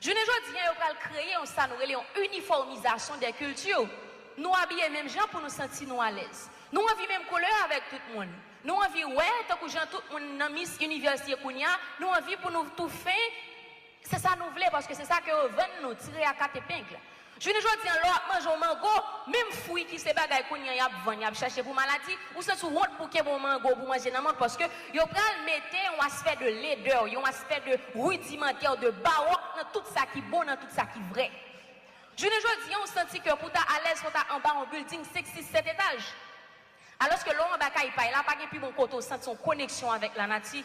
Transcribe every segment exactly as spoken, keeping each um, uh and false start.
Jounen jodi a, yo pral kreye yon sa nou rele yon uniformisation des cultures. Nou abiye menm jan pou nou santi nou alèz. Nou anvi menm koulè avèk tout moun. Nou anvi wè tankou jan tout moun nan Miss Univers ye kounye a, nou anvi pou nou toufe. Se sa nou vle, paske se sa ke yo vann nou, tire a kat epeng. Jounen jodi a, lè w ap manje yon mango, menm fwi ki se bagay kounye a y ap vann, y ap chache pou maladi, ou santi w wont pou kenbe yon mango pou manje nan men w, paske yo pral mete yon aspè de ledè, yon aspè de ridimantè, de bawòk nan tout sa ki bon, nan tout sa ki vrè. Jounen jodi a, ou santi ke pou w ta alèz, fò w ta anba yon bilding senk, sis, sèt etaj. Alòske lè w anba kay pa w la, pa gen pi bon kote w santi yon koneksyon avèk lanati.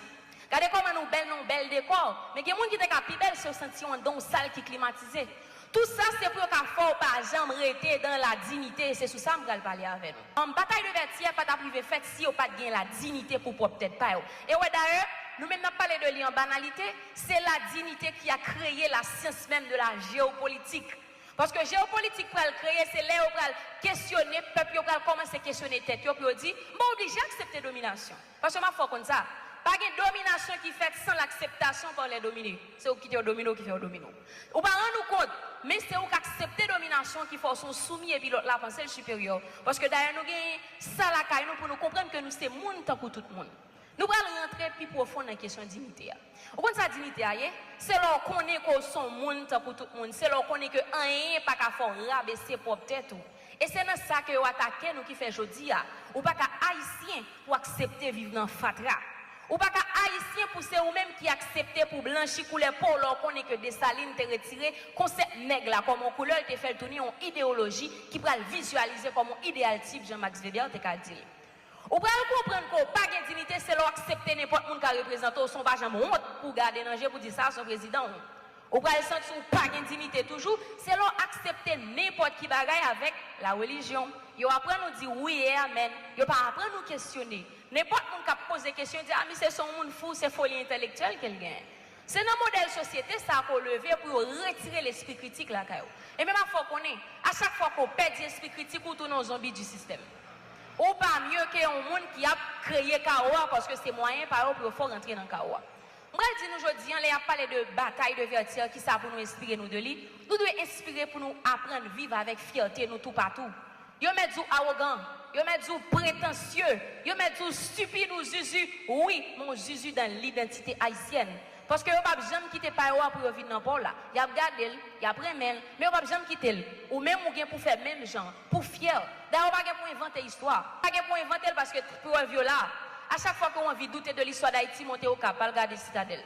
Gade kòman nou bèl nan yon bèl dekò, men gen moun ki te ka pi bèl si yo santi yo anndan yon sal ki klimatize. Tout sa, se pou yo ka fè w pa janm rete dans la dignité, e se sou sa m pral pale avè nou. An, batay de Vètyè pa t ap rive fèt si yo pa t gen la dignité pou pwòp tèt pa yo. E wè, dayè, nou menm n ap pale de li an banalite, se la dignité ki a kreye la science même de la géopolitique. Paske jewopolitik pral kreye, se lè yo pral kesyone, pèp yo pral kòmanse kesyone tèt yo pou yo di, "M pa oblije aksepte dominasyon." Paske m ap fè w konn sa, pa gen dominasyon ki fèt san lakseptasyon pa lè domine. Se ou ki kite yo domine w ki fè yo domine w. Ou pa rann ou kont, men se ou k aksepte dominasyon ki fè w se yon soumi epi lòt la panse l siperyè w. Paske dayè nou gen sa lakay nou pou nou konprann ke nou se moun tankou tout moun. Nou pral rantre pi pwofon nan kesyon diyite a. Ou konn sa diyite a ye? Se lè w konnen ke w se yon moun tankou tout moun. Se lè w konnen ke anyen pa ka fè w rabese pwòp tèt ou. E se nan sa ke yo atake nou ki fè jodi a, ou pa ka ayisyen pou aksepte viv nan fatra. Ou pa ka ayisyen pou se ou menm ki aksepte pou blanchi koulè po w lè w konnen ke Desalin te retire konsèp nèg la kòm yon koulè, l te fè l tounen yon ideyoloji ki pral vizyalize kòm yon ideyal tip, jan Max Weber te ka di l. Ou pral konprann ke w pa gen diyite se lè w aksepte nenpòt moun ka reprezante w san w pa janm wont pou w gade nan je pou w di sa se yon prezidan w. Ou pral santi w pa gen diyite toujou se lè w aksepte nenpòt ki bagay avèk la relijyon. Yo aprann ou di wi e amèn. Yo pa aprann ou kesyone. Nenpòt moun k ap poze kesyon, di, "A, misye se yon moun fou, se foli entèlektyèl ke l genyen." Se nan modèl sosyete sa a ke w leve pou yo retire lespri kritik lakay ou. E men m ap fè w konnen, a chak fwa ke w pèdi espri kritik, ou tounen yon zonbi di sistèm. Ou pa mye ke yon moun ki ap kreye kawo a, paske se mwayen pa yo pou yo fè w rantre nan kawo a. M pral di nou jodi a, lè y ap pale de batay de Vètyè, kisa pou nou enspire nou de li? Nou dwe enspire pou nou aprann viv avèk fyète nou toupatou. Yo mèt di w awogan, yo mèt di w pretansye, yo mèt di w stipid ou zizi. Wi, men w zizi dan lidantite ayisyèn. Paske yo p ap janm kite pa yo a pou yo vin nan pa w la. Y ap gade l, y ap renmen l, men yo p ap janm kite l. Ou menm, ou gen pou fè menm jan, pou fyè. Dayè, ou pa gen pou envante istwa. Pa gen pou envante l paske prèv yo la. A chak fwa ke w anvi doute de listwa Dayiti, monte Okap, al gade Sitadèl.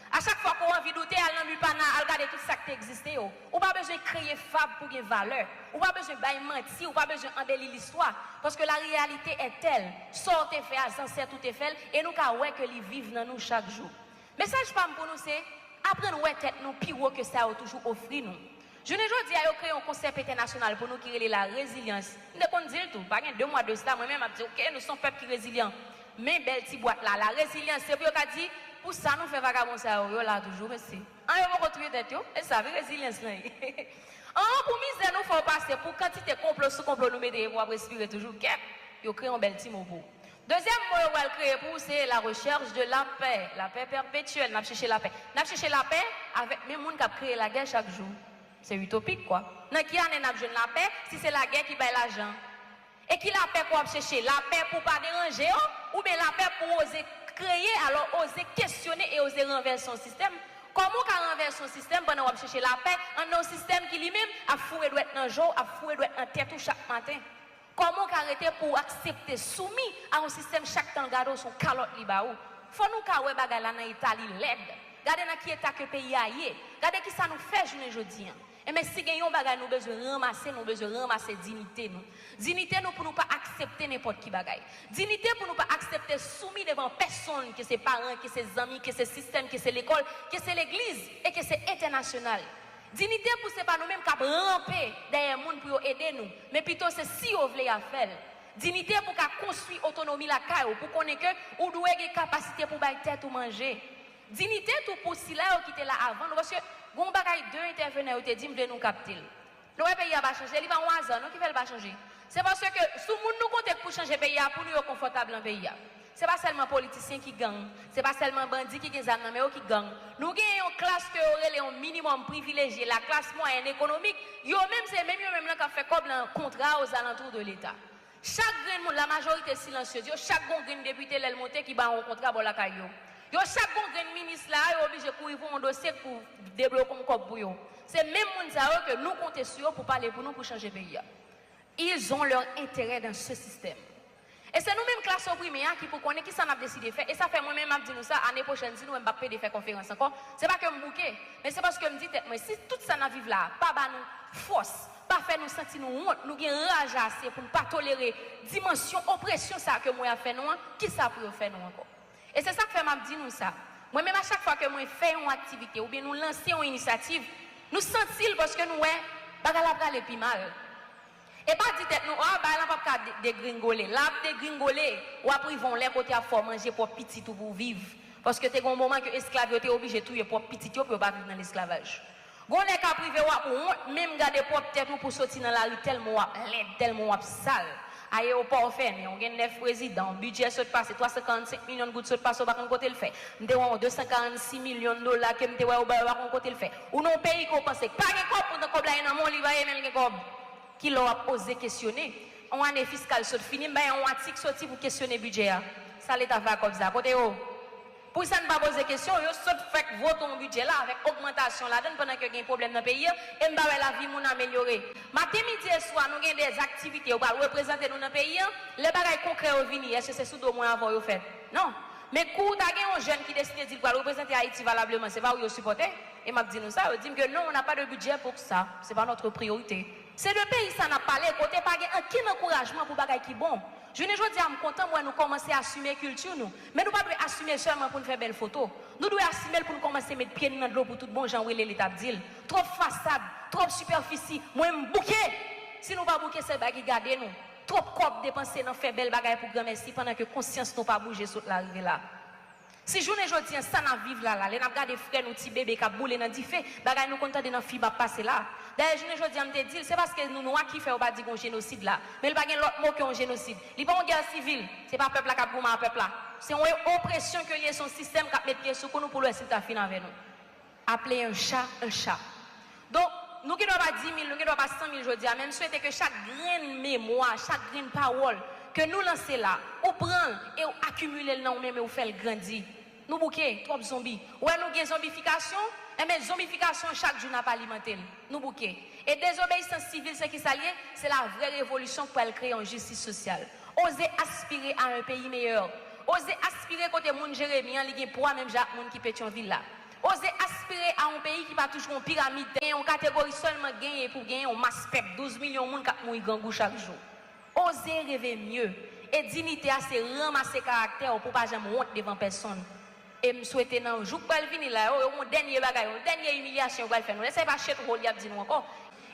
A chak fwa ke w anvi doute, al nan Lupana, al gade tout sa k te egziste yo. Ou pa bezwen kreye fab pou gen valè. Ou pa bezwen bay manti, ou pa bezwen anbeli listwa. Paske la réalité est telle, sa w te fè a, zansèt ou te fè l, e nou ka wè ke li viv nan nou chak jou. Mesaj pa m pou nou se, aprann wè tèt nou pi wo ke sa yo toujou ofri nou. Jounen jodi a, yo kreye yon konsèp entènasyonal pou nou ki rele la rezilyans. M te konn di l tou, pa gen de mwa de sa, mwen menm ap di, "Oke, nou se yon pèp ki rezilyan." Men bèl ti bwat la, la rezilyans, se pou yo ka di, "Pou sa nou fè vagabon sa yo, yo la toujou, mesye." An, yo poko touye tèt yo, e sa wi rezilyans lan ye. An, pou mizè nou fè w pase, pou kantite konplo sou konplo nou mete pou w ap respire toujou, kèt, yo kreye yon bèl ti mo pou ou. Dezyèm mo yo pral kreye pou ou, se la recherche de la paix, la paix perpétuelle, n ap chèche lapè. N ap chèche lapè avèk menm moun k ap kreye lagè chak jou. Se itopik, kwa. Nan ki ane n ap jwenn lapè si se lagè ki bay lajan? E ki lapè ke w ap chèche? Lapè pou w pa deranje yo, oubyen lapè pou w oze kreye, alò oze kesyone e oze ranvèse yon sistèm? Kòman w ka ranvèse yon sistèm pandan w ap chèche lapè anndan yon sistèm ki li menm ap foure dwèt nan je w, ap foure dwèt nan tèt ou chak maten? Kòman w ka rete pou w aksepte soumi a yon sistèm chak tan l gade w se yon kalòt li ba ou? Fò nou ka wè bagay la nan eta li lèd. Gade nan ki eta ke peyi a ye. Gade kisa nou fè jounen jodi a. Enben, si gen yon bagay nou bezwen ranmase, nou bezwen ranmase diyite nou. Diyite nou pou nou pa aksepte nenpòt ki bagay. Diyite pou nou pa aksepte soumi devan pèsonn, ke se paran, ke se zanmi, ke se sistèm, ke se lekòl, ke se legliz, e ke se entènasyonal. Diyite pou se pa nou menm k ap ranpe dèyè moun pou yo ede nou, men pito se si yo vle y a fè l. Diyite pou ka konstwi otonomi lakay ou, pou konnen ke ou dwe gen kapasite pou bay tèt ou manje. Diyite tou pou sila yo ki te la avan nou, paske gen yon bagay de entèvenan yo te di, m vle nou kapte l. Nou wè peyi a pa chanje, li pa yon aza non ki fè l pa chanje. Se paske sou moun nou konte k pou chanje peyi a, pou nou yo konfòtab nan peyi a. Se pa sèlman politisyen ki gang, se pa sèlman bandi ki gen zam nan men yo ki gang. Nou gen yon klas ke yo rele yon minimòm privilejye, la classe moyenne économique, yo menm se menm yo menm lan k ap fè kòb nan kontra ozalantou de Leta. Chak grenn moun, la majorité silencieuse, yo chak gon grenn depite lè l monte ki ba yon kontra bò lakay yo. Yo chak gon grenn minis la, yo oblije kouri pou yon dosye pou debloke yon kòb pou yo. Se menm moun sa yo ke nou konte sou yo pou pale pou nou pou chanje peyi a. Ils ont leur intérêt dans ce système. E se nou menm klas oprime a ki pou konnen kisa n ap deside fè. E sa fè mwen menm m ap di nou sa, ane pwochèn, si nou wè m p ap pede fè konferans ankò, se pa ke m bouke, men se paske m di tèt mwen, si tout sa n ap viv la a pa ba nou fòs, pa fè nou santi nou wont, nou gen raj ase pou n pa tolere dimansyon opresyon sa a ke mwen ap fè nou an, kisa pou yo fè nou ankò? E se sa k fè m ap di nou sa. Mwen menm, a chak fwa ke mwen fè yon aktivite oubyen nou lanse yon inisyativ, nou santi l paske nou wè bagay la prale pi mal. E pa di tèt nou, a, bagay la p ap ka de- degringole. L ap degringole. W ap rive yon lè kote y ap fè w manje pwòp pitit ou pou w viv. Paske te gen yon moman ke esklav yo te oblije touye pwòp pitit yo pou yo pa viv nan lesklavaj. Gon lè k ap rive w ap wont menm gade pwòp tèt ou pou w soti nan lari tèlman w ap lèd, tèlman w ap sal. Ayewopò w fèmen, w gen nèf prezidan, bidjè sot pase, twa san karannsenk milyon goud sot pase, w pa konn kote l fè. M te wè yon de san karannsis milyon dola ke m te wè yo bay, w pa konn kote l fè. Ou nan yon peyi ke w panse k pa gen kòb, poutan kòb la ye nan men w, li pa ye men l gen kòb. Kilè w ap oze kesyone? Yon ane fiskal sot fini, m bay yon atik soti pou kesyone bidjè a. Sa Leta fè ak kòb sa? Kote yo? Poukisa n pa poze kesyon? Yo sot fèk vote yon bidjè la avèk ogmantasyon ladan l pandan ke gen pwoblèm nan peyi a, e m pa wè lavi moun amelyore. Maten, midi e swa, nou gen de aktivite, yo pral reprezante nou nan peyi a. Lè bagay konkrè yo vini, èske se sou do mwen avè w yo fèt? Non. Men kou ta gen yon jèn ki deside di l pral reprezante Ayiti valableman, se pa ou yo sipòte? E m ap di nou sa, yo di m ke non, on n'a pas de budget pour ça, c'est pas notre priorité. Se de peyi sa n ap pale, kote pa gen ankenn ankourajman pou bagay ki bon. Jounen jodi a, m kontan m wè nou kòmanse asime kilti nou. Men nou pa dwe asime l sèlman pou n fè bèl foto. Nou dwe asime l pou n kòmanse met pye n nan dlo pou tout bon jan, wi, Lele t ap di l. Twòp fasad, twòp sipèfisi, mwen m bouke! Si nou pa bouke, se bagay ki gade nou. Twòp kòb depanse nan fè bèl bagay pou granmèsi pandan ke konsyans nou pa bouje sot la rive la. Si jounen jodi a, sa n ap viv la la, lè n ap gade frè nou ti bebe k ap boule nan dife, bagay nou konn tande nan fim ap pase la. Dayè, jounen jodi a, m te di l, se paske nou nwa ki fè yo pa di gon jenosid la. Men l pa gen lòt mo ke yon jenosid. Li pa yon gè sivil. Se pa pèp la k ap goumen a pèp la. Se yon opresyon ke l ye, se yon sistèm k ap met pye sou kou nou pou l wè si l ta fin avè nou. Appeler un chat un chat. Donk, nou gen dwa pa di mil, nou gen dwa pa san mil jodi a, men m swete ke chak grenn memwa, chak grenn pawòl ke nou lanse la, ou pran l e w akimile l nan ou menm e w fè l grandi. Nou bouke, twòp zonbi. Ou wè nou gen zonbifikasyon? Enben, zonbifikasyon an chak jou n ap alimante l. Nou bouke. E dezobeyisans sivil, se kisa l ye? Se la vraie révolution k pral kreye yon jistis sosyal. Oze aspire a un pays meilleur. Oze aspire kote moun Jeremi an, li gen pwa menm jan ak moun ki Petyonvil la. Oze aspire a yon peyi ki pa toujou yon piramid, gen yon kategori sèlman k genyen pou genyen yon mas pèp, douz milyon moun k ap mouri grangou chak jou. Oze reve mye. E diyite a se ranmase karaktè w pou w pa janm wont devan pèsonn. E m swete nan jou k pral vini la yo, yon dènye bagay, yon dènye imilyasyon yo pral fè nou. Lè sa, e pa shit hole y ap di nou ankò.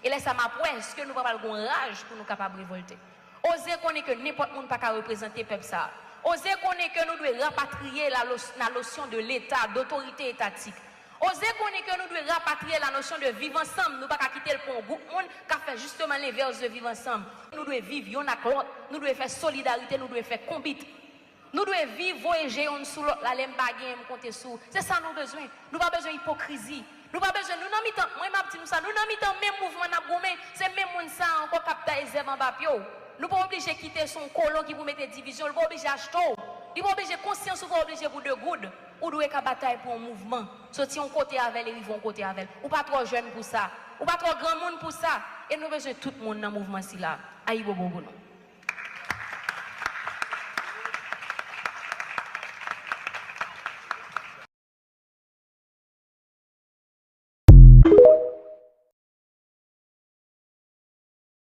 E lè sa, m ap wè èske nou pa pral gon raj pou nou kapab revòlte. Oze konnen ke nenpòt moun pa ka reprezante pèp sa a. Oze konnen ke nou dwe rapatriye la, la notion de Leta, dotorite etatik. Oze konnen ke nou dwe rapatriye la notion de viv ansanm. Nou pa ka kite l pou yon gwoup moun k ap fè jisteman lenvès de viv ansanm. Nou dwe viv yonn ak lòt. Nou dwe fè solidarite, nou dwe fè konbit. Nou dwe viv voye je yonn sou lòt la, lè m pa genyen, m konte sou ou. Se sa nou bezwen. Nou pa bezwen ipokrizi. Nou pa bezwen, nou nan mitan, mwen m ap di nou sa, nou nan mitan menm mouvman n ap goumen, se menm moun sa a ankò k ap taye zèb anba pye w. Nou pa oblije kite se yon kolon ki pou mete divizyon, li pa oblije achte w. Li pa oblije, konsyans ou pa oblije pou de goud. Ou dwe ka batay pou yon mouvman. Soti yon kote avè l e rive yon kote avè l. Ou pa twò jèn pou sa. Ou pa twò granmoun pou sa. E nou bezwen tout moun nan mouvman sila. Ayibobo pou nou.